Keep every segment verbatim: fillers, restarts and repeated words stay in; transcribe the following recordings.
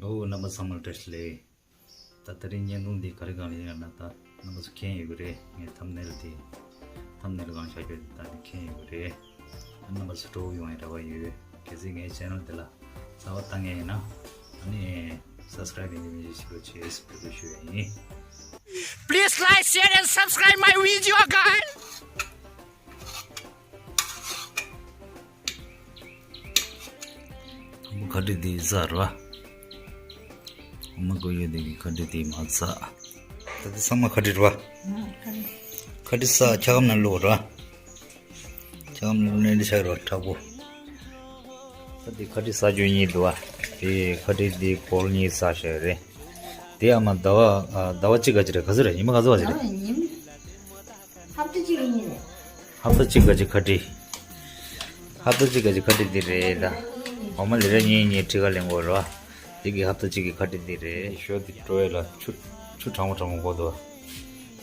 ཨོ། རྣམ་པ་ཚང་མར་བཀྲ་ཤིས་བདེ་ལེགས། ད་ད་རིང་བརྙན་ཐུང་འདི་ག་རེ་སྒང་ལ་ཡིན་ན། ད་རྣམ་པ་ཚོ་མཁྱེན་ཡོད་ཀྱི་རེད། ངས་ཐམ་ནེལ་དེ་ཐམ་ནེལ་སྒང་བཞག་རྒྱུ་དེ་ད་ནི་མཁྱེན་ཡོད་ཀྱི་རེད། ཨ། རྣམ་པ་ཚོ་སྤྲོ་བོ་ཡོང་བའི་རེ་བ་ཡོད། གལ་སྲིད་ངའི་ཆེ་ནལ་དེ་ལ་རྩ་བ་བཏང་མཁན་ཡིན་ན། ཨ་ནི་སབ་སི་ཀ་རེབ་ཡིན་མིན་ཞིག་བྱེད་རོགས་བྱེད་ཟེར་འབོད་སྐུལ་ཞུ་ཡ་ཡིན། Please like, share and subscribe my video, guys. ཁ་ཊི་འདི་ཟ་ར། ཨ་མ་ཀོ་ཡོད་འདི་གི་ཁ་ཊི་འདི་མ་ཟ། ད་འདི་ཚང་མ་ཁ་ཊི་ར། ཁ་ཊི་ཟ། ཁ་ཊི་ཟ། འཁྱག་སྒམ་ནང་བླུགས་ར། འཁྱག་སྒམ་ནང་བླུགས་ནས་འདི་ཆགས་ར་མཁྲེགས་པོ། ད་འདི་ཁ་ཊི་ཟ་རྒྱུ་གཉིས་འདུག་ཨ། དེ་ཁ་ཊི་འདི་གོལ་གཉིས་ཟ་བཞག་རེད། དེ་ཨ་མ་ཟླ་བ་ཨ་ཟླ་བ་གཅིག་ག་ཅིག་རེད། ག་ཚོད་རེད། ཉི་མ་ག་ཚོད་ག་ཅིག་རེད། ཨ་ཉིན། ཧབ་ཏ་གཅིག་གི་ཉིན་རེད། ཧབ་ཏ་གཅིག་ག་ཅིག་ཁ་ཊི། ཧབ་ཏ་གཅིག་ག་ཅིག་ཁ་ཊི་འདི་རེད་ད། འོ་མ་ལི་ར་གཉིས་གཉིས་ཁྲི་ཀ་ལེན་དགོས་རེད་བ། འདི་གི་ཧབ་ཏ་གཅིག་གི་ཁ་ཊི་འདི་རེད། ཞོ་འདི་བྲོ་ཡས་ལ་ཆུ་ཆུ་གྲང་མོ་གྲང་མོ་དགོས་འདུག་བ།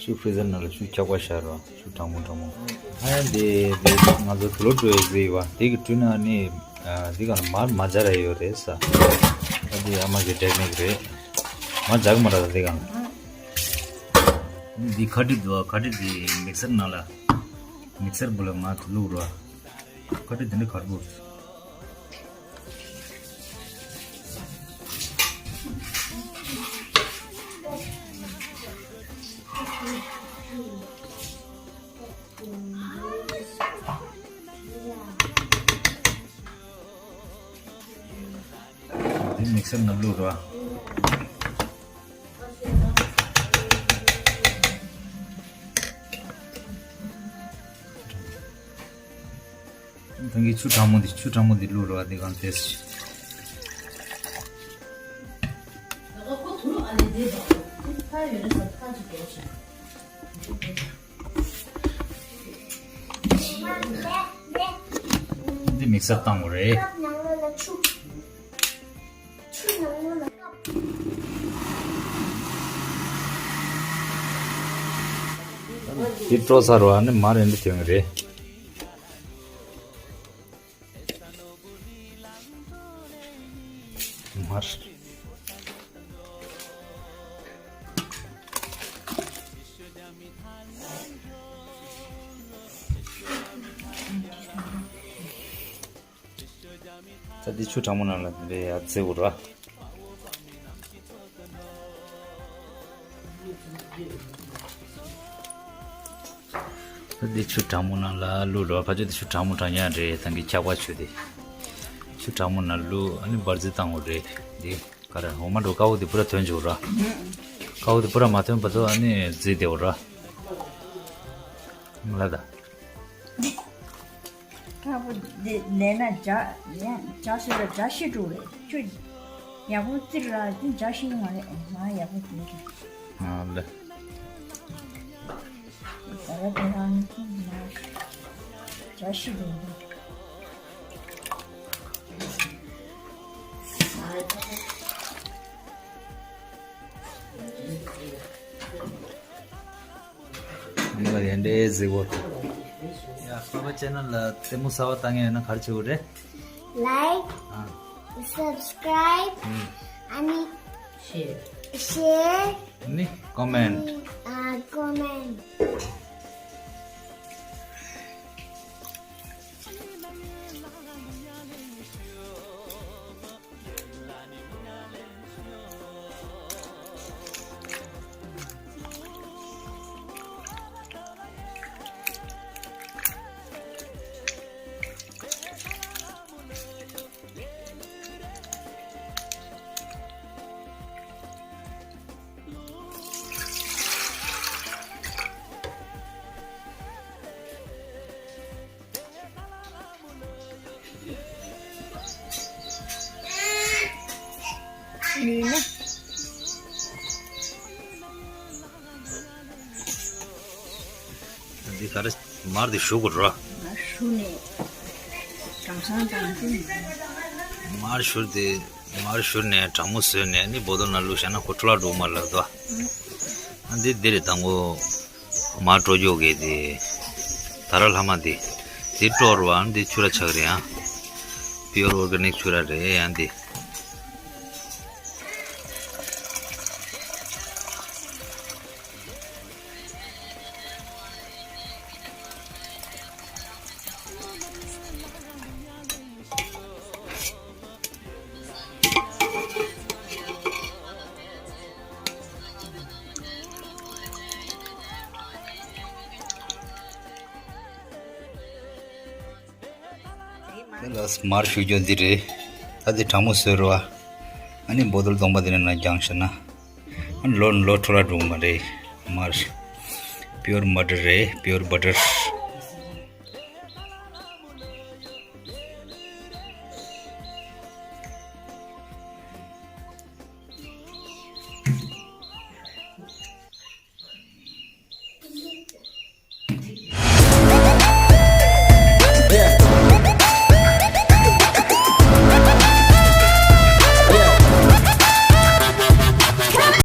ཆུ་ཕི་རི་ཛར་ནང་ལ་ཆུ་འཁྱག་པ་བཞག་རེད་བ། ཆུ་གྲང་མོ་གྲང་མོ། ཨ་ཡ་འདི་འདི་ང་ཚོ་དུག་ལོག་བྲོ་ཡས་ཟེར་ཡོད་བ། འདི་གི་བྲོས་ན་ནི་ཨ་འདི་ག་ལ་མར་མ་སྦྱར་ཡས་ཡོད་རེད་ས། ཨ་འདི་ཨ་མ་གི་ཊེག་ནིག་རེད། མར་སྦྱར་གི་མ་རེད་ད་འདི་ག་ལ། འདི་ཁ་ཊི་འདུག་ཨ། ཁ་ཊི་འདི་མིག་སར་ནང་ལ། མིག་སར་བུ་ལ་མར་བླུགས་རོགས། ཁ་ཊི་འདི་འདྲ་གར་པོ། འདི་མིག་སར་ནང་བླུགས་རོགས། ད་གིན་ཆུ་གྲང་མོ་འདི་ཆུ་གྲང་མོ་འདི་བླུགས་རོགས། འདི་གང་ཏེས། འདི་མིག་སར་བཏང་དགོས་རེད། འདི་བྲོ་ཚར་བ་ནི་མར་རེ་འདི་ཐོན་གི་རེད། མར། ད་འདི་ཆུ་གྲང་མོ་ནང་ལ་འདི་འདྲ་ཡར་བཙལ་དགོས་རེད་བ། ད་འདི་ཆུ་གྲང་མོ་ནང་ལ་བླུགས་རོགས། ཕ་ཆུ་འདི་ཆུ་གྲང་མོ་གྲང་ཡག་རེད། ད་གི་འཁྱག་པ་ཆུ་འདི། ཆུ་གྲང་མོ་ནང་བླུགས། ཨ་ནི་འབར་རྫས་བཏང་དགོས་རེད། འདི་ག་རེ་འོ་མ་འགྲོ་དཀར་པོ་འདི་པུ་ར་ཐོན་འཇུག་ར། དཀར་པོ་འདི་པུ་ར་མ་ཐོན་བར་དུ་ཨ་ནི་བརྫིས་བསྡད་དགོས་ར། ལ་ད། ཁ་པོ་འདི་ལས་ན་འཇའ་ཡང་འཇའ་ཤི་ར་འཇའ་ཤི་འགྲོ་རེད། ཁྱོད་ཡག་པོ་བཙིར་ར་འདི་འཇའ་ཤི་མ་རེད། ང་ཡག་པོ་བཙིར་རེད། ཨ་ལེ། ད་ར་དེ་རང་ནི་ཁྱོད་མ་འཇའ་ཤི་འགྲོ་རེད། ངས་ལ་ཡན་འདྲེ་ཟིག་གོ། ཡ། པ་པ་ཅེ་ནལ་ལ་ལྟད་མོ་གསར་པ་ལྟ་མཁན་ཡོད་ན་ག་རེ་བྱེད་དགོས་རེད། Like, ཨ། Subscribe, ཨ་ནི་Share, Share, ཨ་ནི་Comment. ཨ་ནི་Comment. འདི་ག་རེ། མར་འདི་བཞུ་དགོས་ར། མར་བཞུ་ནས་གྲང་སང་དང་བསྟུན། མར་བཞུ་སྟེ་མར་བཞུ་ནས་གྲང་མོ་བཟོས་ནས་ནི་བོ་ཏོལ་ནང་བླུགས་བཞག་ན་ཁོ་འཕྲོ་བརླག་འགྲོ་མ་རེད་ལབ་འདུག་ཨ་འདི་འདི་རེད། དང་པོ་མར་དཀྲོག་རྒྱུ་གི་དེ་ད་ར་ལྷག་མ་འདི་འདི་དཀྲོག་རུ་ཨ་འདི་ཆུ་ར་ཆགས་རེད། ཨ་Pure organic ཆུ་ར་རེད། ཨ་འདི། ད་མར་བཞུ་རྒྱུ་འདི་རེད། ད་འདི་གྲང་མོ་བཟོས་རོ། ཨ་ནི་བོ་དོལ་སྟོང་པ་འདི་ནས་ནང་བརྒྱངས་ཤག་ན། ཨ་ནི་ལོ་ལོ་འཕྲོ་བརླག་འགྲོ་གི་མ་རེད། མར། pure butter རེད། pure butter།